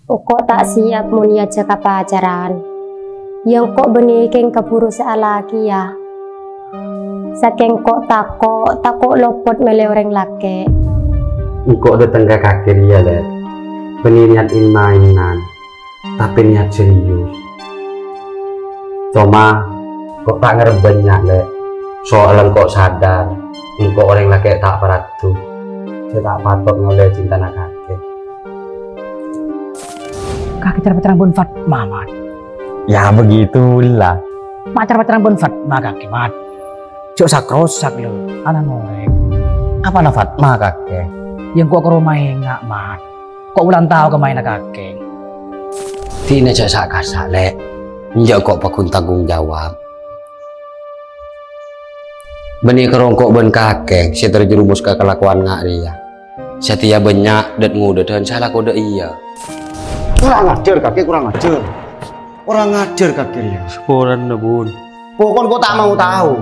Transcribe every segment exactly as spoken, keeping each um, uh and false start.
Engko' ta' siap mon èajhâk pacaran. Iyâ engko' bânnè kèng kabhuru sè alakèya. Sakèng engko' tako', tako' lopot mèlè orèng lakè'. Engko' dâteng ka kakè rèya, Lè'. Bânnè niyat in-maènan, tapè niyat serius. Coma, engko' ta' ngarep bânnya', Lè'. Soalla engko' sadar, engko' orèng lakè' ta' paradu, sè ta' patot ngolè cintana kakè. Kakè car-pacaran bân Fatma, Mat. Ya, begitulah. Mat car-pacaran bân Fatma, kakè, Mat. Jhâ' sak-rosak, lho, ana' orèng. Apana Fatma, kakè? Iyâ, engko' ka roma enga', Mat. Ko' wulan tao ka maènna kakè. Dinah jhâ' sa'-kasa', Lè'. Enjâ' ko' paggun tanggung jawab. Bânnè karo engko' bân kakè sè terjerumus ka kalakowan nga' rèya. Satèya bânnya' dât-ngodâdhân sè alako dâ' iyâ. Kurang ajar, kakè, kurang ajar. Kurang ajar, kakè rèya. Saporana, Bun. Pokon ko' ta' mau tao.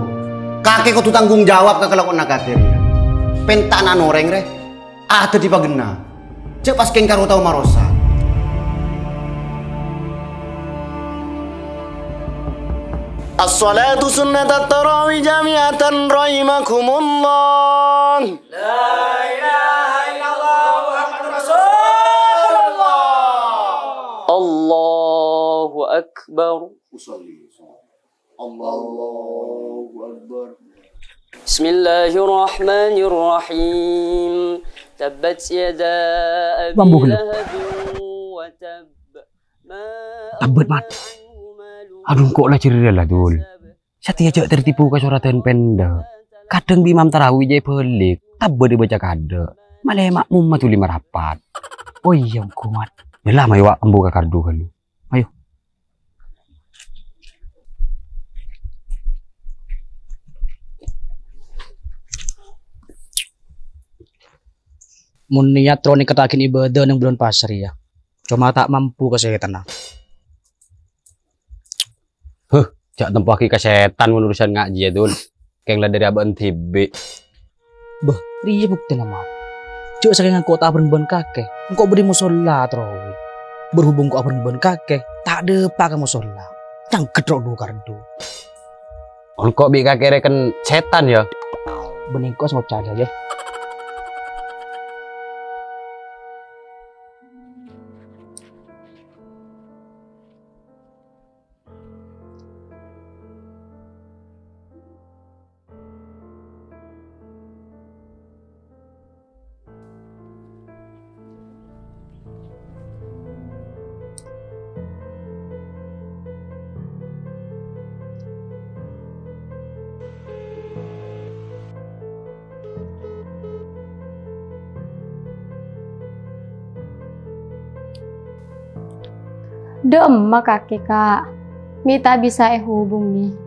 Kakè kodhu tanggung jawab ka kalakowanna kakè rèya. Pènta ana' orèng rè. Ah, dhâddhi paghenna. Jhâ' pas kèng karo tao marosak. As-salatu sunnatat tarawih jami'atan rahimakumullah. La ilaha illallah Muhammadur Rasulullah. Allahu Akbar. Usalli. Allahu Akbar. Bismillahirrahmanirrahim. Tabbat yada Abi Mambu, Gelu. Lahabin wa tabb. Ma Tabbet, Mat. Aghna anhu maluhu Aduh, engko' la jârèya la, Dul. Satèya jhâ' tertibu kasoratan pènḍâ'. Kadhâng bi' imam tarawih jhâ' èbâlik, tabbet èbâca kaḍâ'. Malè ma'mumma dhuli marapat. Oh iyâ, ongghu, Mat. Yâ la, mayu, Wa', ambu ka kardu ghâllu. Ayo. Mon niyat terro nèkkettaghi ibadah neng bulân pasa rèya, coma ta' mampu ka sètanna. Huh, jhâ' tempoaghi ka sètan mon urusan ngajiyâ, Dul. Kèng la dâri abâ'na dhibi'. Bâh, rèya buktèna, Mat. Jhâ' sakèng engko' ta' abhâreng bân kakè, engko' bâḍâ è mosolla tarawih. Berhubung engko' abhâreng bân kakè, ta' ḍâpa' ka mosolla. Nyangghât ro' ḍu-karḍu. Engko' bi' kakè rèken sètan, yâ? Bânnè engko' sè ngoca' jâ, yâ. Ḍâ'emma kakè, Ka'. Mè' ta' bisa èhubungè.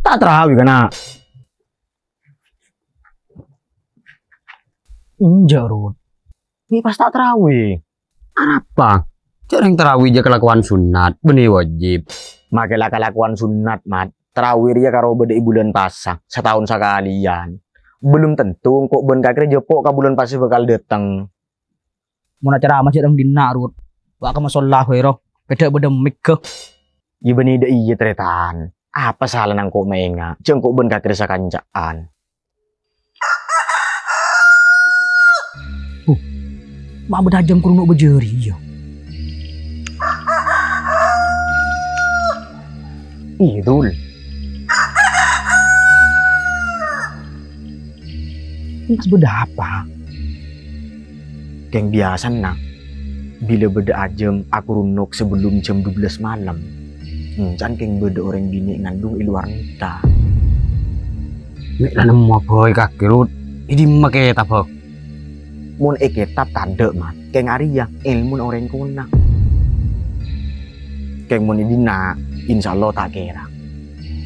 Ta' tarawih, kana'? Enjâ', Rut. Mè' pas ta' tarawih. Arapa? Jhâ' rèng tarawih jhâ' kalakowan sunnat, bânnè wajib. Makè la kalakowan sunnat, Mat. Tarawih rèya karo bâḍâ è bulân pasa, sataon sakalèyan. Belum tentu engko' bân kakè rè jhâpo' ka bulân pasa bhâkal ḍâteng. Mon acara ma' jhâ' rèng ḍinna', Rut. Wa' ka mosolla bhâi ro, pèḍḍhâ bâḍâ mik-, ghâ. Yâ bânnè ḍâ' iyâ, Tarètan. Apa salana engko' maènga'? Jhâ' engko' bân kakè rè sakanca'an. Huh, ma' bâḍâ ajâm krunok bâjâri, iyâ. Iyâ, Dul. Pas bâḍâ apa? Kèng biyasana, bilâ bâḍâ ajâm akrunok sabellum jam dua belas malem, èncan kèng bâḍâ orèng binè' ngandung è lowar nèka. Mè' la nemmo bhâi kakè, Rut. È ḍimma kètabbhâ? Mon è kètab taḍâ', Mat. Kèng arèya èlmona orèng kona. Kèng mon è dinna', insyaallah ta' kèra.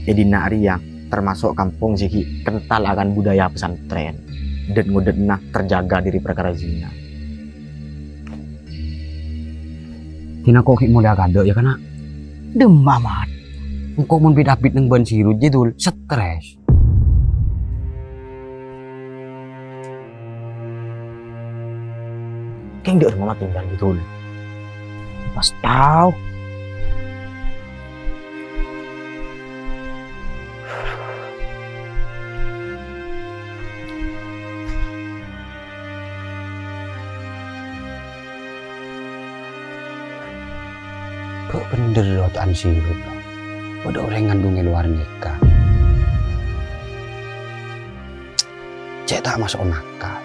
È dinna' rèya tamaso' kampong sè ghi' kental akan budaya pesantren, dhât-ngodhâdhânna terjaga dhâri parkara zina. Dinna' ko' ghi' molèya kaadâ', yâ, Kana'? Dhimma, Mat. Engko' mon bit-abit neng bân Sirut, Jidul, stres. Kèng dâ' remma matinggal gitu. Pas tao. Kok bhender roto'an Sirut, no? Bâdâ orèng ngandhung è lowar nèka. Cè' ta' maso' akal.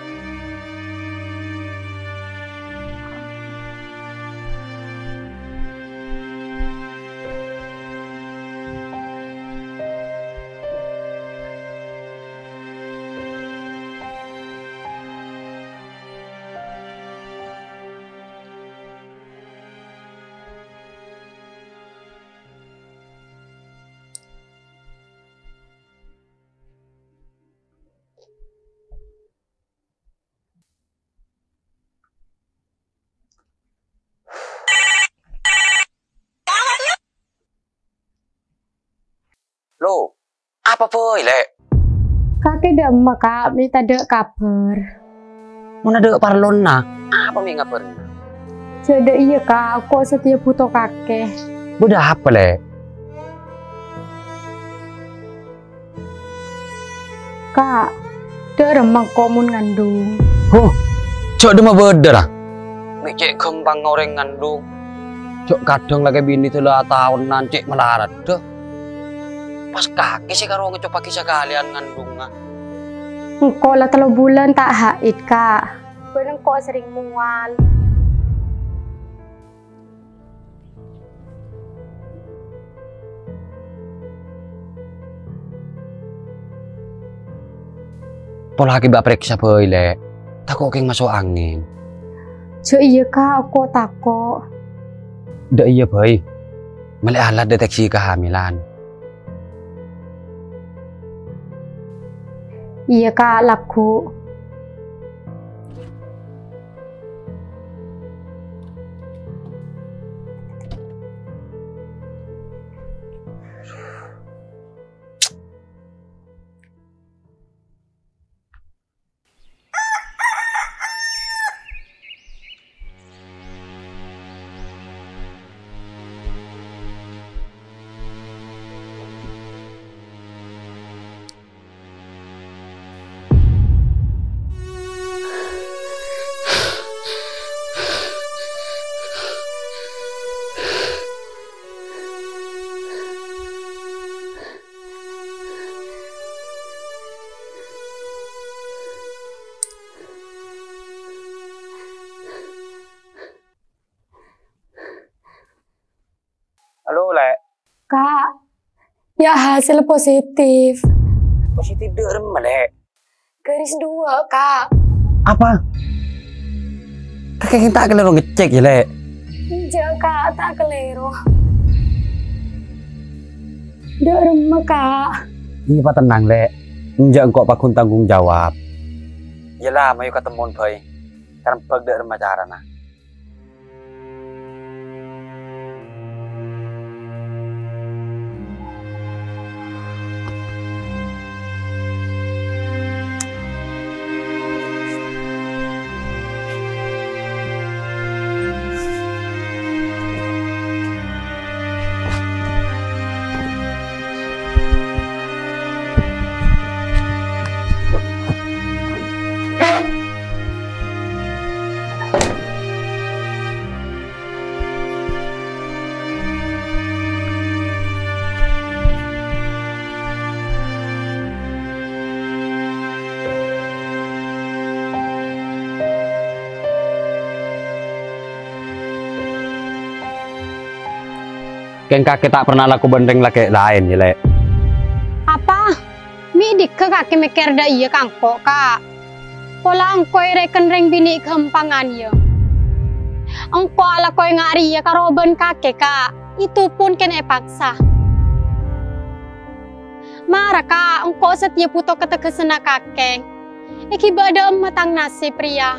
Lo, apa bhâi, Lè'? Kakè dâ' emma, Ka', mè' tadâ' kabhâr. Mon adâ' parlona, apa mè' ngabhârâ? Jhâ' dâ' iyâ, Ka', engko' satèya bhuto kakè. Bâdâ apa, Lè'? Ka', dâ' remma engko' mon ngandhung. Huh, jhâ' dhimma bâdâ, ra? Mè' cè' ghâmpang orèng ngandhung. Jhâ' kadhâng lakè binè dâlâ ataonan cè' malaradhâ. Pas kakè sè karo ngècobhâghi sakalèyan ngandhungnga. Engko' la tello bulân ta' haid, Ka'. Bân engko' serrèng mowal. Pola kèbâ parèksa bhâi, Lè'. Tako' kèng maso' angèn. Jhâ' iyâ, Ka', engko' tako'. Dâ' iyâ bhâi. Mellè alat deteksi kehamilan. Iyâ, Ka', lagghu'. Halo, Lè'. Ka', yâ hasil positif. Positif dâ' remma, Lè'? Garis dua, Ka'. Apa? Kakè ta' kalèro ngecek, yâ, Lè'? Enjâ', Ka', ta' kalèro. Dâ' remma, Ka'. Iyâ, patennang, Lè'. Enjâ' engko' pagghun tanggung jawab. Yâ la, mayu katemmon bhâi. Karembhâk dâ' remma carana. Kèng kakè ta' pernah lako bân rèng lakè' laèn, yâ, Lè'? Apa? Mè' dhika kakè mèkkèr dâ' iyâ ka engko', Ka'? Pola engko' èrèken rèng binè' ghâmpangan, yâ. Engko' alakoè nga' rèya karo bân kakè, Ka'. Itu pun kèng èpaksa. Mara, Ka', engko' satèya bhuto kateggâsanna kakè. Èghibâ dâ' emma tang nasib rèya.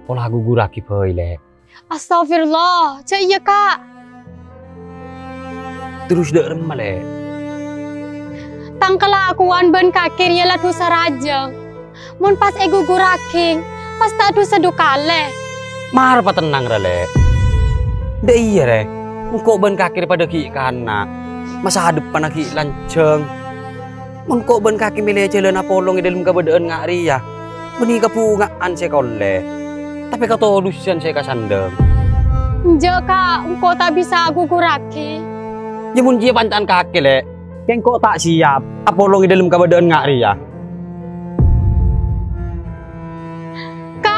Pola gugurraghi bhâi, Lè'. Astagfirullah, jhâ' iyâ, Ka'. Terros dâ' remma, Lè'? Tang kalakowan bân kakè rèya la dhusa rajâ. Mon pas ègugurraghi, pas ta' dhusa dhu kalè. Mara patennang, ra, Lè'. Dâ' iyâ, rè. Engko' bân kakè rè padâ ghi' kana'. Masa depanna ghi' lanjhâng. Mon engko' bân kakè mèlè jhâlân apolong è dhâlem kabâdâ'ân nga' rèya, bânnè kabhunga'an sè kaollè, tapè katodusân sè èkasandhâng. Enjâ', Ka', engko' ta' bisa agugurraghi. Yâ, mon jiyâ panca'an kakè, Lè'. Kèng engko' ta' siap apolong è dhâlem kabâdâ'ân nga' rèya. Ka'!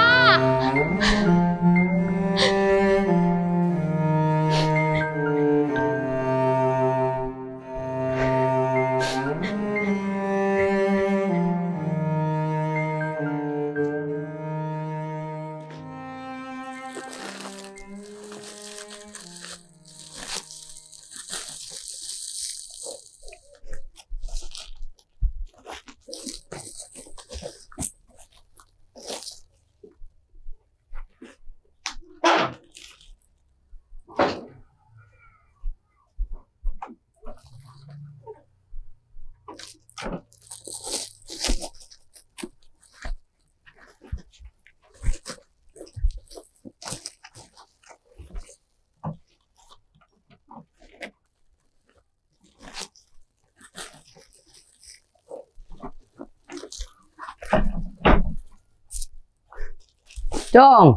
Cong.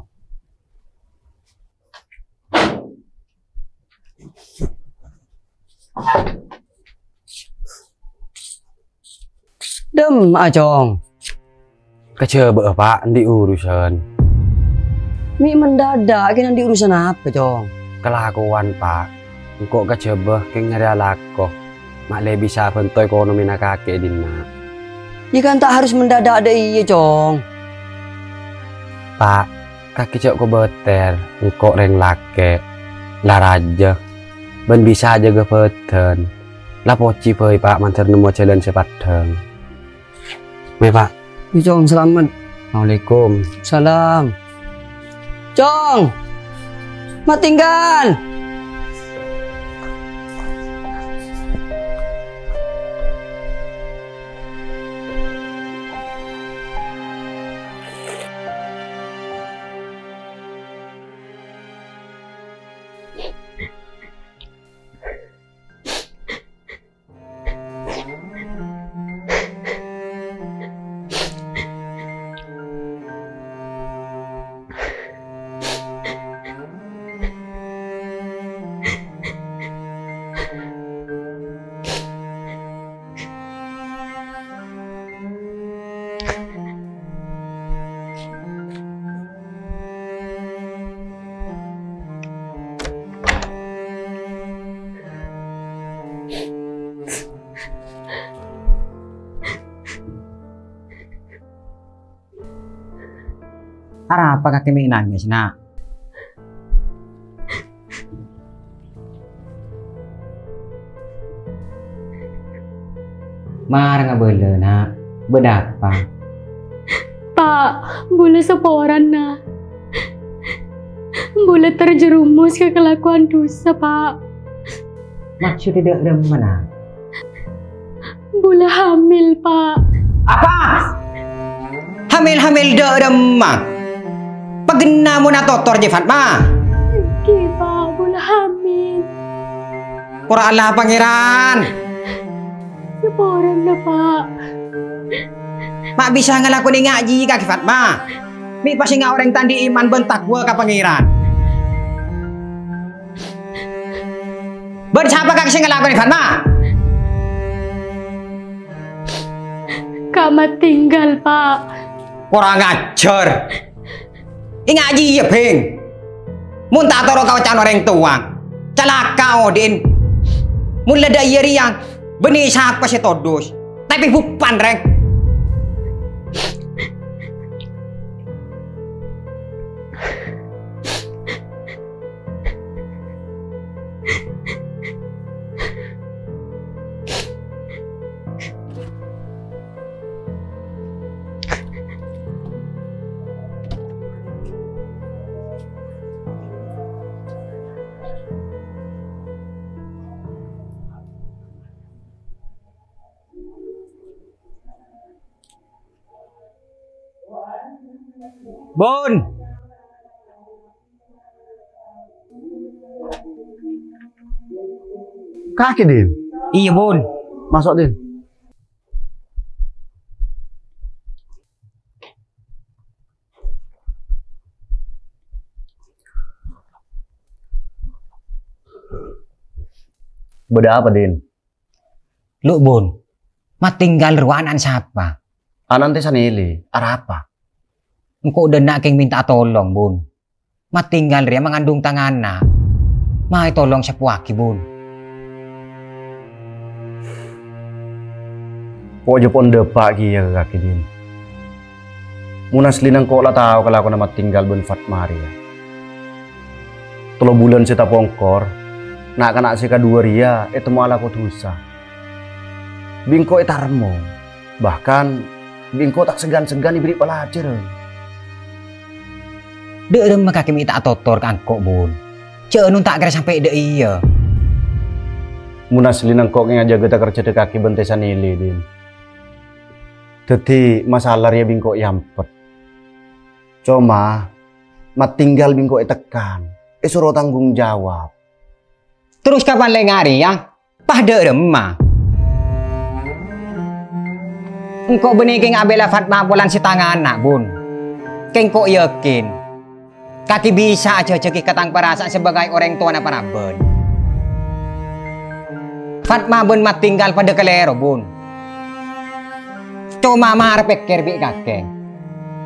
Dâ'emma'a, Cong? Kajhâbâ'â, Pa', andi' urusan. Mè' mendadak, kèng andi' urusan apa, Cong? Kalakowan, Pa'. Engko' kajhâbâ kèng nyarè alako. Ma' lè bisa bhânto ekonomina kakè è dinna'. Yâ kan ta' harus mendadak dâ' iyâ, Cong. Pa', kakè jhâ' kobâtèr, engko' rèng lakè', la rajâ, bân bisa jâgâ bhâdhân. La pojhi bhâi, Pa', mandhâr nemmo jhâlân sè paddhâng. Mè', Pa'. Yâ, Cong, salamet. Assalamualaikum. Salam. Cong! Matinggal! Arapa kakè mè' nangès, Na'? Mara ngabâlâ, Na'. Bâdâ apa? Pa', bulâ saporana. Bulâ terjerumus ka kalakowan dhusa, Pa'. Maksoddhâ dâ' remma, Na'? Bulâ hamil, Pa'. Apa? Hamil-hamil dâ' remma? Paghenna mon atotor jiyâ, Fatma? Èngghi, Pa', bulâ hamil. Pora Allah, Pangèran. Saporana, Pa'. Ma' bisa ngalakonè nga' jiyâ kakè, Fatma. Mè' pas enga' orèng ta' andi' iman bân taqwa ka Pangèran. Bân sapa kakè sè ngalakonè, Fatma? Ka' matinggal, Pa'. Korang ajhâr. Enga' jiyâ, Bhing. Mon ta' toro' ka oca'na orèng towa, calaka' odi'en. Mon la dâ' iyâ rèya, bânnè sapa sè todus? Tapè bupan, rèng. Bun! Kakè, Din? Iyâ, Bun. Maso', Din. Bâdâ apa, Din? Lu, Bun, Matinggal rowa ana'na sapa? Ana'na Tè Sanèlè, arapa? Engko' dâ' enna' kèng mènta'a tolong, Bun. Matinggal rèya mangandung tang ana'. Maè tolong seppowaghi, Bun. Ko' jhâ' pon dâpa' kèya ka kakè, Din. Mon asllina engko' la tao kalakowanna Matinggal bân Fatma rèya. Tello bulân sè tapongkor, na'-kana' sè kaduwâ rèya ètemmo alako dhusa. Bi' engko' ètarèmo, bahkan bi' engko' ta' sègan-sègan èberri' palajhârân. Dâ' remma kakè mè' ta' atotor ka engko', Bun? Jhâ' non ta' kèra sampè' dâ' iyâ. Mon asllina engko' kèng ajâgâ takerjhâ dâ' kakè bân Tè Sanèlè, Din. Dhâddhi, masalah rèya bi' engko' èampet. Coma, Matinggal bi' engko' ètekan, èsoro tanggung jawab. Terros ka palèngnga rèya, pas dâ' remma? Engko' bânnè kèng abhilâ Fatma polana sè tang ana', Bun. Kèng ko' yakin, kakè bisa ajhâjhâghi ka tang parasa'an sabâgâi orèng towana parabân. Fatma bân Matinggal padâ kalèro, Bun. Coma mara pèkkèr bi' kakè.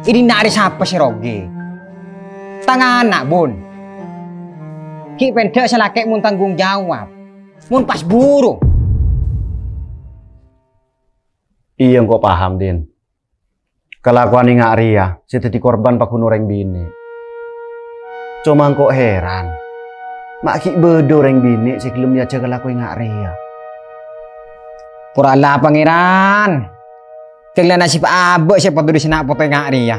È dinna' arè sapa sè rogi? Tang ana', Bun. Ghi' pèndhâ' sè lakè' mon tanggung jawab. Mon pas buru. Iyâ, engko' paham, Din. Kalakowan enga' rèya sè dhâddhi korban paghun orèng binè'. Coma engko' heran, ma' ghi' bâdâ orèng binè' sè ghellem èajhâ kalako enga' rèya. Pora la, Pangèran. Kèng la nasib abâ' sè paduli sè na' poto enga' rèya.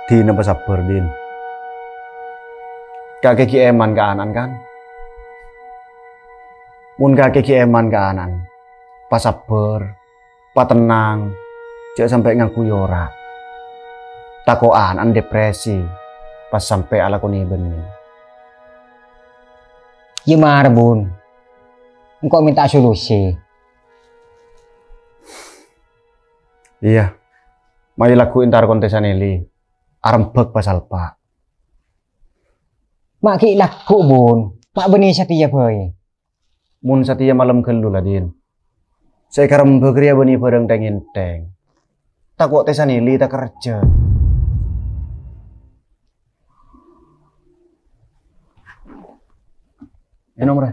Dina pasabbhâr, Din. Kakè ghi' èman ka ana'na, kan? Mon kakè ghi' èman ka ana'na, pasabbhâr, patennang, jhâ' sampè' ngangghuy ora'. Tako' ana'na depresi, pas sampè' alako nè-bânnè. Iyâ mara, Bun. Engko' mènta solusi. Iyâ. Mayu lagghu' entar ka Tè Sanèlè. Arembhâk pas Alpa. Ma' ghi' lagghu', Bun. Ma' bânnè satèya bhâi. Mon satèya malem ghâllu la, Din. Sè èkarembhâk rèya bânnè bhârâng thèng-ènthèng. Tako' Tè Sanèlè takerjhâ. Ènom, Rè.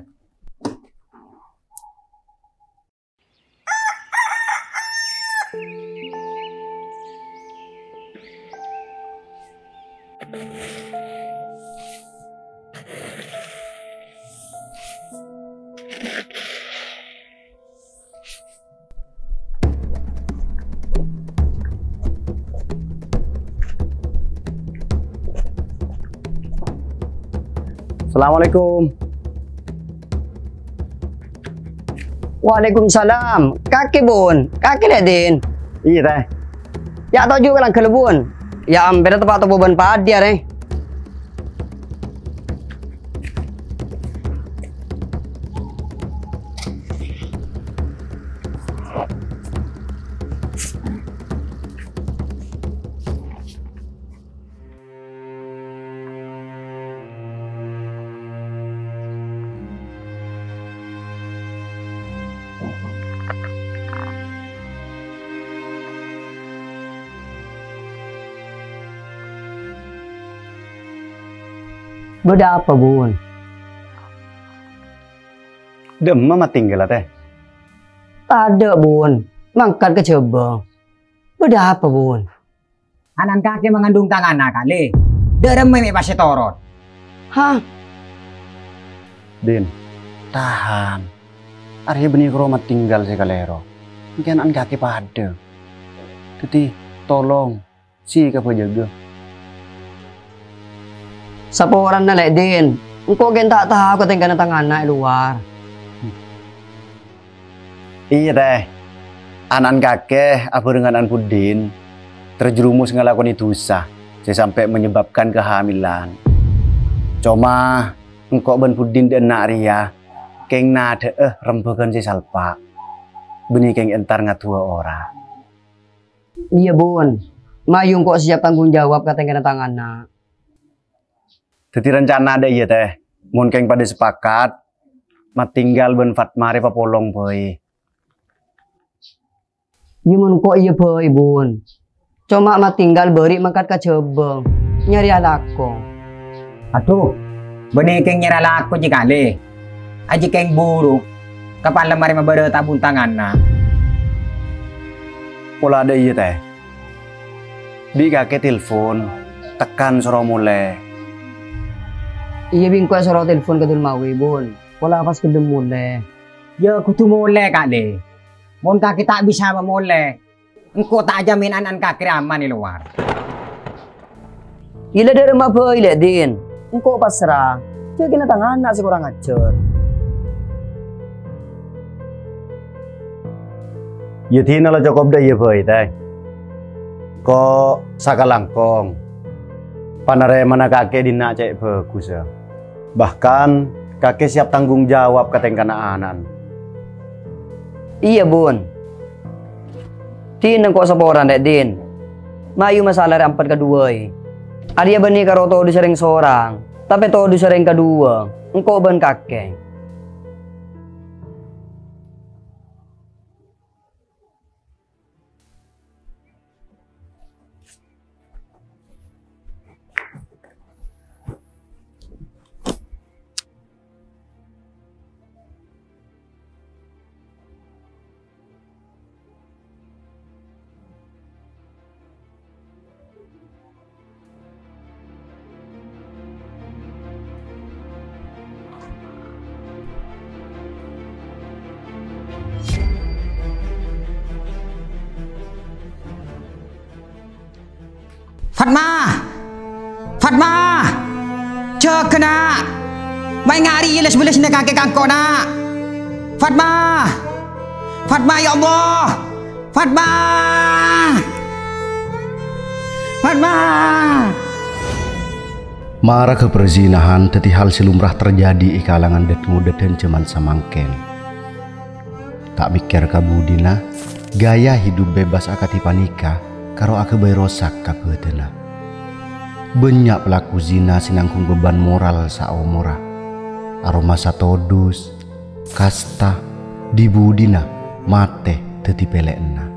Assalamualaikum. Waalaikumsalam. Kakè, Bun. Kakè lè', Din. Iyâ, Tè. Yâ, toju' ka langghâl, Bun. Yâ, ampèra teppa' topo bân padhi, arè. Bâdâ apa, Bun? Dâ'emma Matinggal, Tè? Tadâ', Bun. Mangkat ka Jhâbâng. Bâdâ apa, Bun? Ana'na kakè mangandung tang ana', kalè. Dâ' remma mè' pas ètorot? Hah? Din, tahan. Arèya bânnè karo Matinggal sè kalèro. Ènggi ana'na kakè padâ. Dhâddhi, tolong, sè kabâjâgâ. Saporana, Lè', Din. Engko' ghi' ta' tao katèngkana tang ana' è lowar. Iyâ, Tè. Ana'na kakè abhârengan ana'na Budin. terjerumus ngalakonè dhusa sè sampè' manyebabkan kahamilan. Coma, engko' bân budina dâ' enna' rèya kèng nadhâ'â rembhâghân sè salpa'. Bânnè kèng entar ngaduwâ ora. Iyâ, Bun. Mayu engko' siap tanggung jawab ka tèngkana tang ana'. Dhâddhi rencana dâ' iyâ, Tè. Mon kèng padâ sepakat, Matinggal bân Fatma rè papolong bhâi. Iyâ, mon engko' iyâ bhâi, Bun. Coma Matinggal bâri' mangkat ka Jhâbâng, nyarè alako. Adhu, bânnè kèng nyarè alako jiyâ kalè. Ajiyâ kèng buru, kapala marè mabârâ' ta' bun tang ana'. Pola dâ' iyâ, Tè. Bi' kakè telpon, tekkan soro molè. Iyâ, bi' engko' soro telpon ka Dulmawi, Bun. Pola pas ghellem molè. Yâ, kodhu molè, kalè. Mon kakè ta' bisa mamolè, engko' ta' jamin an-, an kakè rè aman è lowar. Iyâ la dâ' remma bhâi, Lè', Din. Engko' pasra. Jhâ' kèna tang ana' sè korang ajhâr. Iyâ, Dina la cokop dâ' iyâ bhâi, Tè. Ko' sakalangkong. Panarèmana kakè dinna' cè' bhâghussa. Bahkan, kakè siap tanggung jawab ka tèngkana ana'na. Iyâ, Bun. Din engko' saporana, Lè', Din. Mayu masalah rè ampet kaduwâi. Arèya bânnè karo todus rèng sorang, tapè todus rèng kaduwâ, engko' bân kakè. Fatma! Fatma! Jâgâ, Na'! Maènga' arèya les-bellesna kakè ka engko', Na'! Fatma! Fatma, ya Allah! Fatma! Fatma! Maraga perzinahan dhâddhi hal sè lumrah terjadi è kalangan dhâd-ngodâdhân jhâman samangkèn. Ta' mèkkèr ka budina, gaya hidup bebas akadhi panèka karo aghâbây rosak ka bhâdhânna. Bânnya' pelaku zina sè nanggung beban moral saomorra. Aromasa todus, kasta, dhi-budina matè dhâddhi pèlèyanna.